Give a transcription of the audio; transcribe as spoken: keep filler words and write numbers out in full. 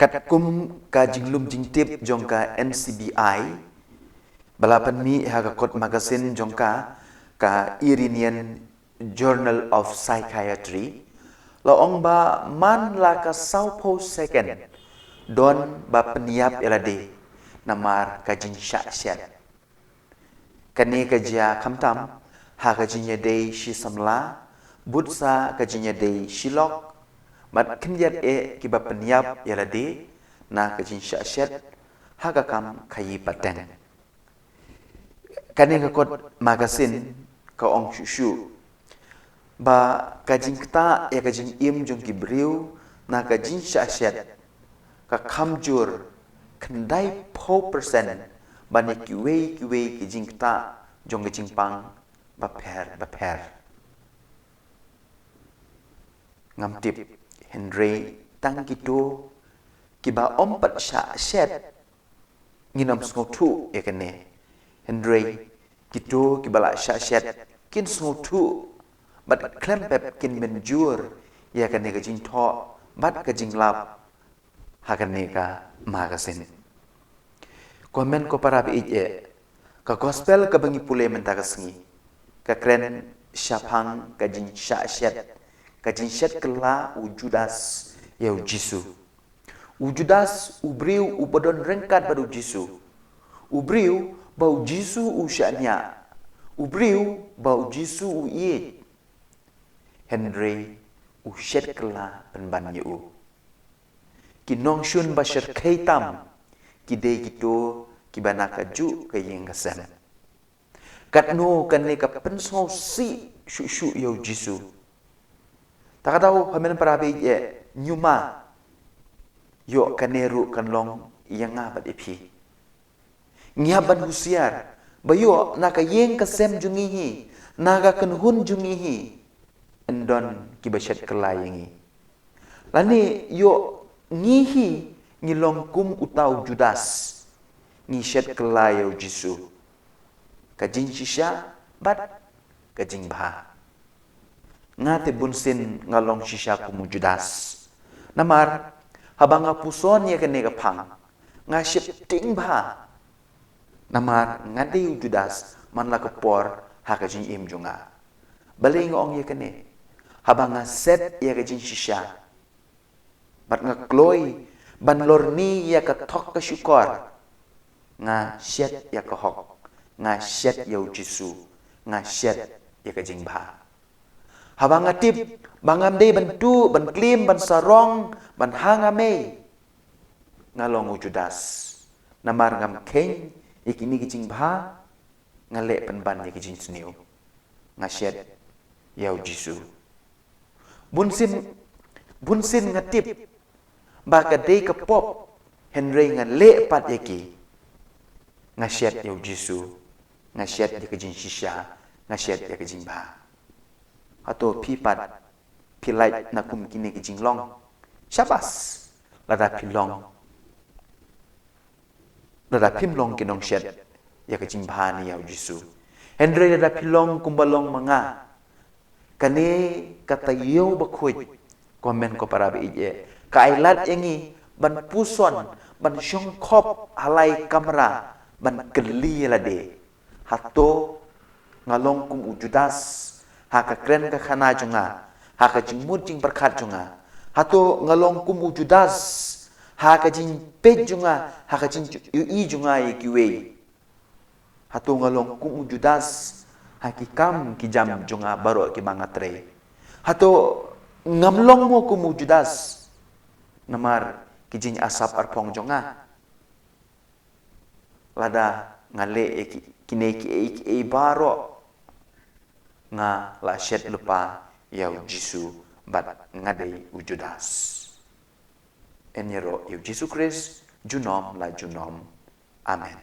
Katkum ka jinglum jingtip jong ka N C B I ba la pynmih ha ka kot magazine jong ka, ka Iranian Journal of Psychiatry, la ong ba man la ka sawphew second don ba pynïap ïa lade namar ka jingshah shet. Kane ka jia khamtam ha ka jingïadei shi samla, bud sa ka jingïadei shi lok, bad khyndiat eh kiba pynïap ïa lade na ka jingshah shet ha ka kam khaïi pateng. Kane ka kot magazine ka ong shuh shuh ba ka jingktah ïa ka jingim jong ki briew na ka jingshah shet ka kham jur khyndai phew percent ban ïa kiwei kiwei ki jingktah jong ka jingpang bapher bapher. Ngam tip, hynrei tang kito kiba ym pat shah shet ngin ym sngewthuh ïa kane. Hynrei kito kiba la shah shet kin sngewthuh bad khlem pep kin mynjur ïa kane ka jingthoh bad ka jinglap ha kane ka magazine. Ko hynmen ko para ba ïeit eh, ka gospel kaba ngi pule mynta ka sngi ka kren shaphang ka jingshah shet, ka jingshet kylla u Judas ïa u Jisu. U Judas u briew uba don ryngkat bad u Jisu, u briew ba u Jisu u shaniah, u briew ba u Jisu u ïeit. Hynrei u shet kylla pynban ïa u. Ki nongshun ba shyrkhei tam ki dei kito kiba na kajuh ka ïing ka sem. Katno kane ka pynsngewsih shuh shuh ïa u Jisu. Ta ka daw hynmen para ba ïeit eh, ñiuma ïoh kane ruh kan long ïa nga bad ïa phi. Ngi hap ban husiar ba ïoh na ka ïing ka sem jong ngi hi, na ka kynhun jong ngi hi, yn don kiba shet kylla ïa ngi. Lane ïoh ngi hi ngi long kum uta u Judas, ngi shet kylla ïa u Jisu, ka jingshisha bad ka jingbha. Nga te bunsien nga long shisha kum u Judas. Namar haba nga puson ïa kane ka phang, nga sheptieng bha. Namar nga dei u Judas man la ka por ha ka jingim jong nga. Balei nga ong ïa kane? Haba nga set ïa ka jingshisha bad nga kloi ban lorni ïa ka thok ka shukor, nga shet ïa ka hok, nga shet ïa u Jisu, nga shet ïa ka jingbha. Haba nga tip ba ngam dei ban tuh, ban klim, ban sarong, ban ha nga mei, nga long u Judas. Namar ngam kheiñ ïa kine ki jingbha, nga leh pynban ïa ki jingsniew, nga shet ïa u Jisu. Bunsien, bunsien nga tip ba ka dei ka pop, hynrei nga leh pat ïa ki. Nga shet ïa u Jisu, nga shet ïa ka jingshisha, nga shet ïa ka jingbha. Hato phi pat phi lait na kum kine ki jinglong? Shabas, lada phi long, lada phim long ki nongshet ïa ka jingbha ne ïa u Jisu. Hynrei lada phi long kumba long ma nga, kane ka taïew bakhuid, ko hynmen ko para ba ïeit eh, ka ailad ïa ngi ban puson, ban shongkhop ha lai kamra, ban kylli ïa lade, hato nga long kum u Judas ha ka kren ka khana jong nga, ha ka jingmut jingpyrkhat jong nga? Hato nga long kum u Judas ha ka jingpeit jong nga, ha ka jingïohi jong nga ïa kiwei? Hato nga long kum u Judas ha ki kam ki jam jong nga baroh kiba nga trei? Hato ngam long mo kum u Judas namar ki jingasap arpong jong nga? Lada nga leh ïa ki, kine kiei kiei baroh, nga la shet lypa ïa u Jisu bad nga dei u Judas. Yn ïaroh ïa u Jisu Khrist junom la junom. Amen.